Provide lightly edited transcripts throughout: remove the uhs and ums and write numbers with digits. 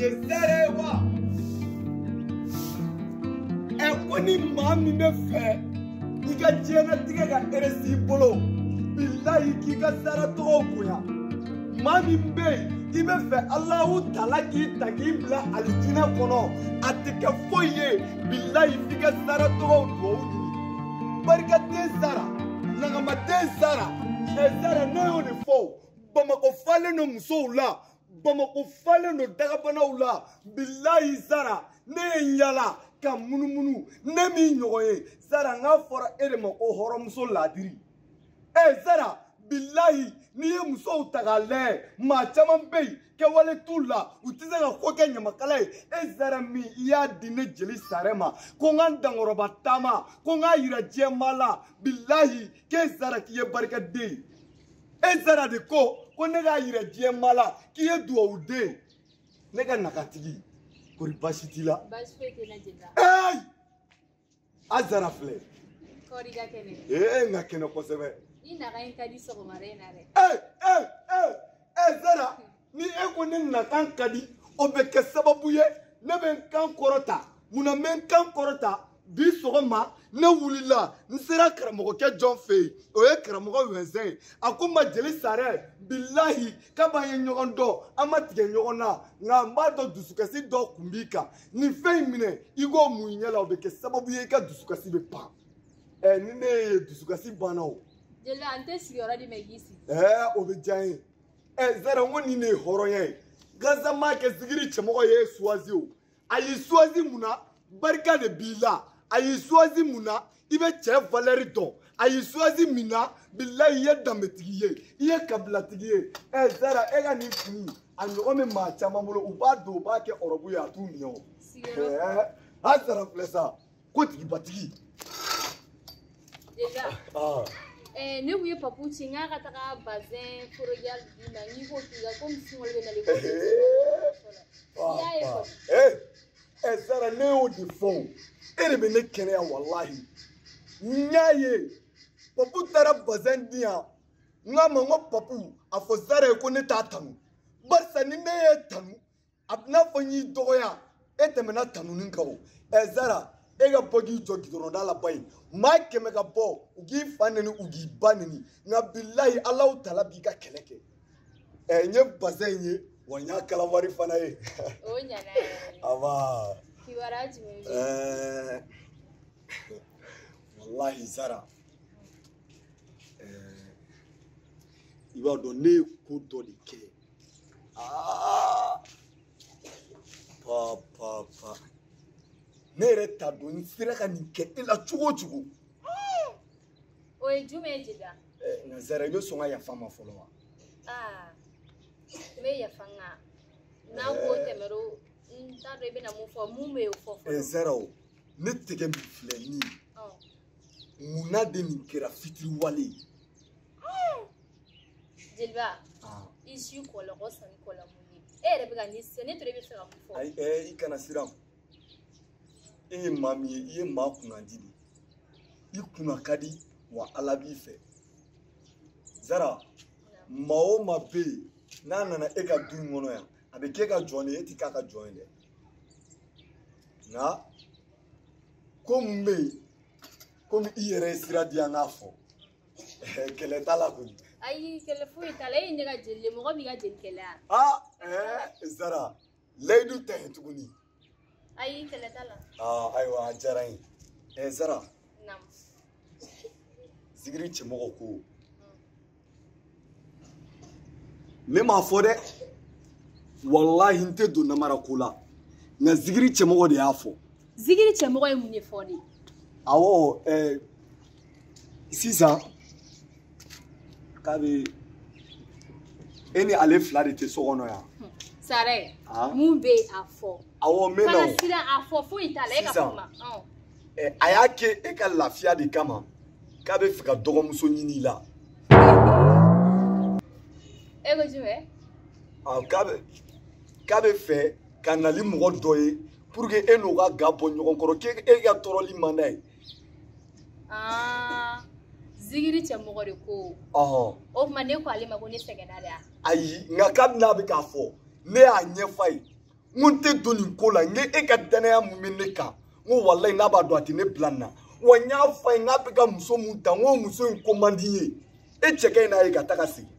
ye sɛrɛ ye wa? Ɛ ko ni maa min bɛ fɛ i ka diɲɛlatigɛ ka eresi i bolo, bilahi k'i ka sara tɔgɔw bonya. Maa min bɛ yen i bɛ fɛ Alahu tala k'i ta k'i bila alijinɛ kɔnɔ, a tɛ kɛ foyi ye, bilahi f'i ka sara tɔgɔw duwawu ɲini. Barikaden sara, nagamaden sara, ɛ sara ne y'o de fɔ o. Bamakɔ falen don musow la, Bamakɔ falen don dagabanaw la, bilahi sara ne ye n yala ka munumunu ne min ɲɔgɔn ye sara n k'a fɔra e de ma ko hɔrɔnmuso laadiri. Ɛ sara bilahi n'i ye musow ta k'a lajɛ maa caman bɛ yen kɛwale t'u la u tɛ se ka ko kɛ ɲamakala ye e sara min i y'a di ne jeli sare ma ko n ka n dankɔrɔba taama ko n k'a yira diɲɛmaa la bilahi k'e sara k'i ye barikaden ye e sara de ko ko ne k'a yira diɲɛmaa la k'i ye duwawuden ye ne ka nakatigi kori baasi t'i la. Baasi foyi tɛ n na Jeliba. Eyi a sara filɛ. Kɔri ka kɛnɛ. Ee n ka kɛnɛ kosɛbɛ. I nakan in ka di sɔgɔmada in na dɛ. Ee ee ee ee Zara ni e ko ne nakan ka di o bɛ kɛ sababu ye ne bɛ n kan kɔrɔta munna n bɛ n kan kɔrɔta bi sɔgɔma ne wulila n sera karamɔgɔkɛ jɔn fɛ yen o ye karamɔgɔ wɛnsɛn ye a ko n ma jeli sarɛ bilahi k'an ye ɲɔgɔn dɔn an ma tigɛ ɲɔgɔn na nka n b'a dɔn dusukasi dɔ kun b'i kan nin fɛn in minɛ i k'o mun ɲɛ la o bɛ kɛ sababu ye i ka dusukasi bɛ ban ɛ ni ne ye dusukasi banna o. Jeliba n tɛ sigiyɔrɔ di ma i k'i sigi. Ɛɛ o bɛ diya n ye ɛ Zara n ko nin de ye hɔrɔnya ye gansan m'a kɛ zikiri cɛmɔgɔ ye suwazi o a y'i suwazi mun na barika de b'i la a y'i suwazi mun na i bɛ cɛ valɛri dɔn a y'i suwazi min na bilayi i ye danbetigi ye i ye kabilatigi ye ɛ Zara e ka nin fini a ɲɔgɔn bɛ maa caman bolo u b'a don u b'a kɛ ɔrɔbu ye a t'u minɛ o ɛɛ a Zara filɛ sa ko tigibatigi. Jeliba. Ne kun ye papu ci n k'a ka taga bazɛn forojal d'i ma n'i ko k'i ka komi sunkalo bɛ nalen ko i y'a ye papu. Ɛ Zara ne y'o de fɔ o e de bɛ ne kɛnɛya walahi n y'a ye papu taara bazɛn di yan n k'a ma n ko papu a fɔ Zara ye ko ne t'a tanu barisa ni ne y'e tanu a bɛ n'a fɔ n y'i dɔgɔya e tɛmɛna tanuni kan o ɛ Zara e ka bɔ k'i jɔ gidɔrɔnda la ba ye maa 100 ka bɔ u k'i fa neni u k'i ba neni nka bilahi Alahu tala b'i ka kɛlɛ kɛ ɛ n ye bazɛn ye wa n y'a kalawari fana ye. O ɲana yɛrɛ. Aba. Kibaruya jumɛn bɛ yen? Ɛɛ walahi Zara i b'a dɔn ne ye ko dɔ de kɛ aa pa pa pa. Ne yɛrɛ t'a dɔn n sera ka nin kɛ e la cogo o cogo. O ye jumɛn ye Jeliba? Nka Zara i bɛ sɔn ka yafa n ma fɔlɔ wa? Aa n bɛ yafa nka n'a ko tɛmɛr'o n t'a dɔn i bɛna mun fɔ mun bɛ o fɔ fɔlɔ. Zara o ne tɛgɛ min filɛ nin ye munna de nin kɛra fitiriwale ye? Jeliba i si kɔlɔkɔ sanni kɔlɔn mun ye e yɛrɛ bɛ ka nin sisan ne tora i bɛ fɛ ka mun fɔ? Ayi i kana siran. E ye maa min ye i ye maa kunnandi de ye i kunna ka di wa Ala b'i fɛ Zara maa o maa bɛ yen n'a nana e ka du in kɔnɔ yan a bɛ k'e ka jɔn de ye e tɛ k'a ka jɔn ye dɛ nka ko mun bɛ yen komi i yɛrɛ ye sira di yan k'a fɔ kɛlɛ t'a la koyi. Ayi kɛlɛ foyi t'a la e ye ne ka jeli ye mɔgɔ b'i ka jeli kɛlɛ wa? Aa Zara layidu ta yen tuguni. Ayi kɛlɛ t'a la. Aa ayiwa a diyara n ye. Zara. Naamu. Zikiri cɛmɔgɔ ko. Ne m'a fɔ dɛ. Walahi n tɛ don namara ko la. Nka zikiri cɛmɔgɔ de y'a fɔ. Zikiri cɛmɔgɔ ye mun de fɔ de? Awɔ sisan k'a bɛ e ni ale fila de tɛ so kɔnɔ yan. Sarɛ mun bɛ yen a fɔ. Awɔ n bɛ na o. Kana siran a fɔ foyi t'a la e ka kuma. A y'a kɛ e ka lafiya de kama k'a bɛ fɛ ka dɔgɔmuso ɲini i la. E ko jumɛn? K'a bɛ fɛ ka na ni mɔgɔ dɔ ye pour que e n'o ka ga bɔ ɲɔgɔn kɔrɔ k'e ka tɔɔrɔli man d'a ye. Zikiri cɛmɔgɔ de ko. O tuma ne ko ale ma ko ne sɛgɛnna de wa? Ayi nka kabini n'a bɛ k'a fɔ ne y'a ɲɛf'a ye N ko n tɛ don nin ko la, n ko e ka danaya mun bɛ ne kan, n ko walayi n'a b'a dɔn a tɛ ne bila nin na. Wa n y'a fɔ a ye n k'a bɛ ka muso mun ta, n ko muso in ko man di n ye. E cɛ ka ɲi n'a ye ka taga segin.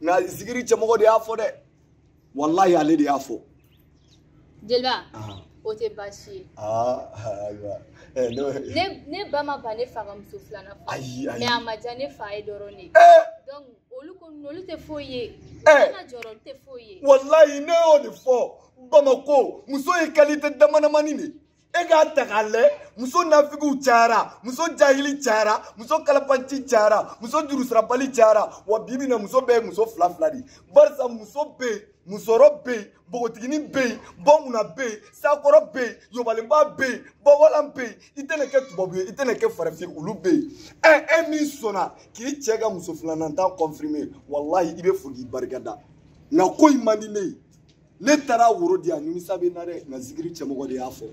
Nka zikiri cɛmɔgɔ de y'a fɔ dɛ. Walayi ale de y'a fɔ. Jeliba, o tɛ baasi ye. Ayiwa. Ne ba ma ban ne fa ka muso filanan furu. Ayi, ayi. Mais a ma diya ne fa ye dɔrɔn de. Donc olu ko olu tɛ foyi ye. Ne jɔrɔ olu tɛ foyi ye. Walayi ne y'o de fɔ Bamako muso ye qualité damadamani de. E k'a ta k'a lajɛ muso nafigiw cayara, muso jahili cayara, muso kalabanci cayara, muso jurusarabali cayara, wa bi bi in na muso bɛɛ ye muso fila fila de ye. Barisa muso bɛ yen, musɔrɔ bɛ yen, npogotiginin bɛ yen, bɔnkunna bɛ yen, sakɔrɔ bɛ yen, yobalenba bɛ yen, bɔwalan bɛ yen, i tɛna kɛ tubabu ye, i tɛna kɛ farafin, olu bɛ yen. E min sɔnna k'i cɛ ka muso filanan ta confirmer, walahi i bɛ fo k'i barika da. Nka ko in man di ne ye. Ne taara woro di yan, nimisa bɛ n na dɛ, nka zikiri cɛmɔgɔ de y'a fɔ.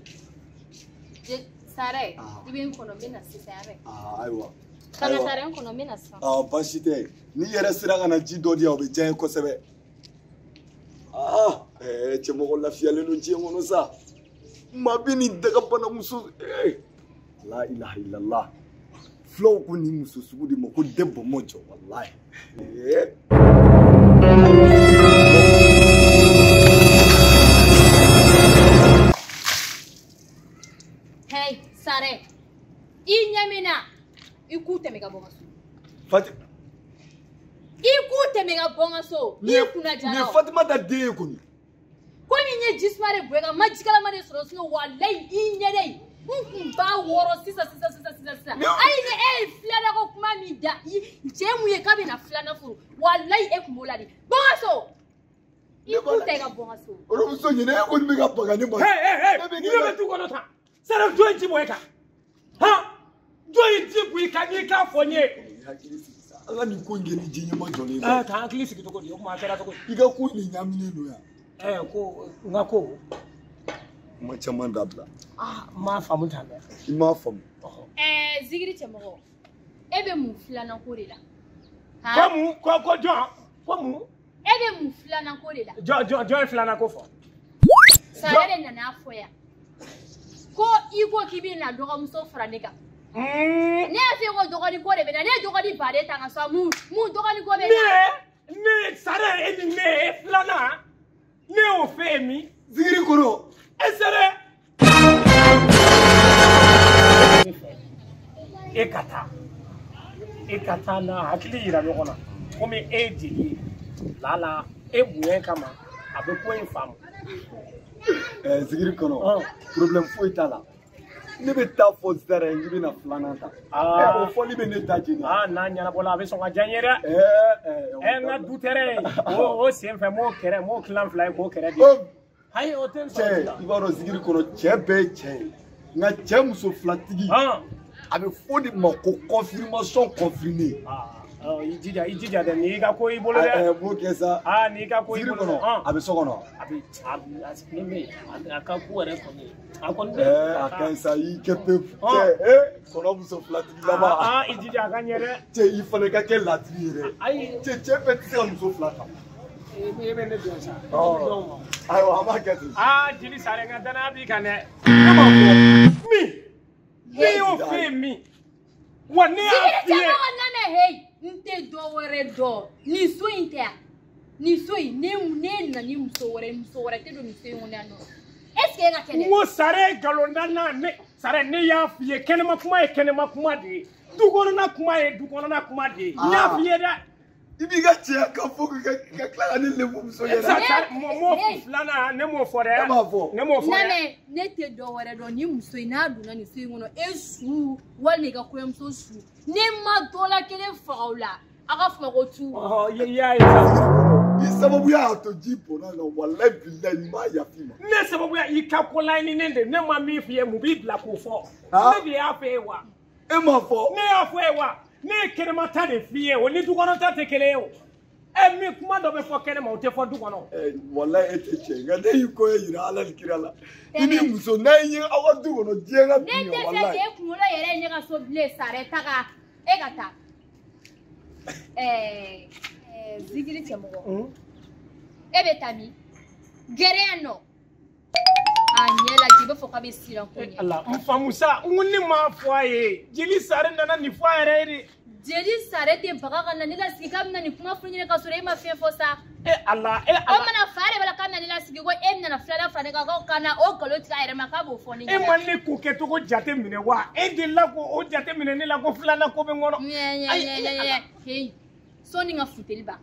Sare, i bɛ n kɔnɔ n bɛ na sisan yɛrɛ. Ayiwa. Kana Sare n kɔnɔ n bɛ na sisan. Baasi tɛ. N'i yɛrɛ sera ka na ji dɔ di yan, o bɛ diya n ye kosɛbɛ. Cɛmɔgɔ lafiyalen don diɲɛ kɔnɔ sa. Maa bɛ nin dagabanamuso. La ilaha illallah. Fulaw ko nin muso sugu de ma ko den bɔnbɔn jɔ walahi. Hey, Sare, i ɲɛ min na, i k'u tɛmɛ ka bɔ n ka so. Fati. I k'u tɛmɛ ka bɔ n ka so. N'i kunna jara. Nin ye Fatumata den ye kɔni. Ko ni n ye jisuma de bɔ i kan, n ma jikalama de sɔrɔ sinon walayi i ɲɛ dɛ. N kun b'a wɔrɔ sisan sisan sisan sisan sisan. Hali ni e ye filanan ko kuma min da, cɛ mun ye k'a bɛna filanan furu, walayi e kun b'o la de. Bɔ n ka so. I k'u tɛ ka bɔ n ka so. Oromuso ɲinɛ e kɔni bɛ ka baga ne ma. Hey, ni bɛ du kɔnɔ tan. Sare jɔn ye ji bɔ e kan? Han? Jɔn ye ji bɔ i kan n'i k'a fɔ n ye? Hakili sigi sa. Ala nin ko in kɛ ni ji ɲɛma jɔlen ye. K'an hakili sigi cogo di? O tuma a kɛra cogo di? I ka ko in de ɲagaminen don yan. Ko n ka ko. Kuma caman dabila. N m'a faamu tan dɛ. I m'a faamu. Zikiri cɛmɔgɔ, e bɛ mun filanan ko de la? Ko mun? Ko jɔn? Ko mun? E bɛ mun filanan ko de la? Jɔn ye filanan ko fɔ? Sare de nana fɔ yan. Ko i ko k'i bɛ na dɔgɔmuso fara ne kan. Ne y'a f'i ye ko dɔgɔnin ko de bɛ na, ne ye dɔgɔnin baden ta ka so, mun dɔgɔnin ko bɛ na? Ne Sare e ni ne e filanan, ne y'o f'e ye min? Zikiri kɔrɔ. E Sare. E ka taa n'a hakili yira ɲɔgɔn na, komi e ye jeli ye, lala e bonya kama a bɛ ko in faamu. Zikiri kɔnɔ, problème foyi t'a la. Ne bɛ taa fɔ Zara ye n k'i bɛna filanan ta. O fɔli bɛ ne da jeni. N'a ɲɛnabɔla a bɛ sɔn ka diya n ye dɛ. N ka du tɛrɛ ye o sen fɛ n m'o kɛrɛ n m'o tilan fila ye k'o kɛrɛ di. Ayi o tɛ n sɔrɔ. Cɛ i b'a dɔn zikiri kɔnɔ cɛ bɛɛ ye cɛ ye, nka cɛ muso filatigi a bɛ fɔ de ma ko confirmation confirmée. I jija dɛ, n'i ka ko i bolo dɛ. N b'o kɛ sa. N'i ka ko i bolo. Zikiri kɔnɔ a bɛ so kɔnɔ. A bɛ a ni bɛ a ka ko yɛrɛ kɔni a kɔni bɛ. A ka ɲi sa, i kɛ pewu. Cɛ kɔnɔ muso filatigi laban. I jija a ka ɲɛ dɛ. Cɛ i fana ka kɛ latiri ye dɛ. Ayi. Cɛ bɛɛ tɛ se ka muso fila ta. E bɛ ne dɔn sa. Ayiwa an b'a kɛ ten. Jeli Sare n ka danaya b'i kan dɛ. Ne m'a fɔ min. Ne y'o f'e ye min. Wa ne y'a f'i ye. Zikiri cɛmɔgɔ nana heyi. N tɛ dɔ wɛrɛ dɔn nin so in tɛ yan, nin so in ne nana ni muso wɛrɛ tɛ don nin so in kɔnɔ yan nɔ. Est ce que e ka kɛnɛ? N ko Sare nkalon na ne Sare ne y'a f'i ye kɛnɛma kuma ye kɛnɛma kuma de ye, du kɔnɔna kuma ye du kɔnɔna kuma de ye. N y'a f'i ye dɛ. I b'i ka cɛya kan fɔ ka tila ka ne lebu muso ɲɛna. M'o filanan ne m'o fɔ dɛ. E m'a fɔ. Ne m'o fɔ dɛ. Nana ne tɛ dɔ wɛrɛ dɔn ni muso in n'a donna nin so in kɔnɔ e su walima i ka kɔɲɔmuso su ne ma dɔ la kelen faga o la a ka fɔ ko tu. I y'a ye sa. I sababuya y'a to ji bɔnna la walayi bilayi n b'a yafa i ma. Ne sababuya i ka ko laɲininen de ne ma min f'i ye mun b'i bila k'o fɔ. Ne de y'a f'e ye wa. E m'a fɔ. Ne y'a fɔ e ye wa. Ne ye kɛnɛma ta de f'i ye o ni du kɔnɔ ta tɛ kelen ye o. Min kuma dɔ bɛ fɔ kɛnɛma o tɛ fɔ du kɔnɔ. Walayi e tɛ cɛ nka ne y'i ko ye yira Ala ni kira la. I ni muso n'a ye aw ka du kɔnɔ diɲɛ ka bin Ne tɛ fɛ k'e kunkolo yɛrɛ ye ne ka so bilen Sare taga e ka taa. Zikiri cɛmɔgɔ. E bɛ taa min? Gɛrɛ yan nɔ. A ɲɛ lajɛ, i b'a fɔ k'a bɛ siran ko ɲɛ. Ala, n faamu sa, n ko ne m'a fɔ a ye. Jeli Sare nana nin fɔ a yɛrɛ ye de. Jeli Sare tɛ baga ka na ne lasigi k'a bɛna nin kuma fɔ n ɲɛna k'a sɔrɔ e ma fɛn fɔ sa. E Ala, e Ala. O mana fa yɛrɛ b'a la k'a bɛna ne lasigi ko e nana filanan fara ne kan ko ka na o nkalon tigɛ a yɛrɛ ma k'a b'o fɔ ne ɲɛna. E ma ne ko kɛcogo jate minɛ wa? E delila k'o jate minɛ ne la ko filanan ko bɛ n kɔnɔ. Ɲɛ heyi, sɔnni n ka funteni ban.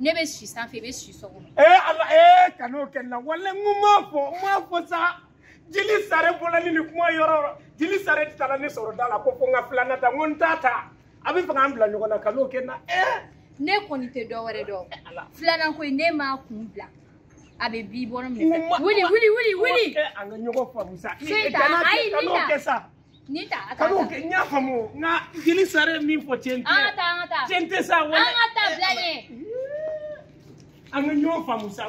Ne bɛ si sanfɛ, i bɛ si so kɔnɔ. E Ala, e kan'o kɛ n na, walayi n ko n m'a fɔ, n m'a fɔ sa. Jeli Sare bɔra ni nin kuma yɔrɔ o yɔrɔ, Jeli Sare taara ne sɔrɔ da la ko fo n ka filanan ta, n ko n t'a ta. A bɛ fɛ k'an bila ɲɔgɔn na, kan'o kɛ n na. Ne kɔni tɛ dɔ wɛrɛ dɔn. Filanan ko in ne m'a kun bila. A bɛ b'i bɔrɔ minɛ. Wuli wuli wuli wuli. An ka ɲɔgɔn faamu sa. Ayi, kan'o kɛ sa. Ni ta, a ta. Kan'o kɛ, n y'a faamu, nka Jeli Sare min fɔ tiɲɛ tɛ. An ka taa, an ka taa. Tiɲɛ tɛ sa. An ka taa bila ɲɛ. An ka ɲɔgɔn faamu sa.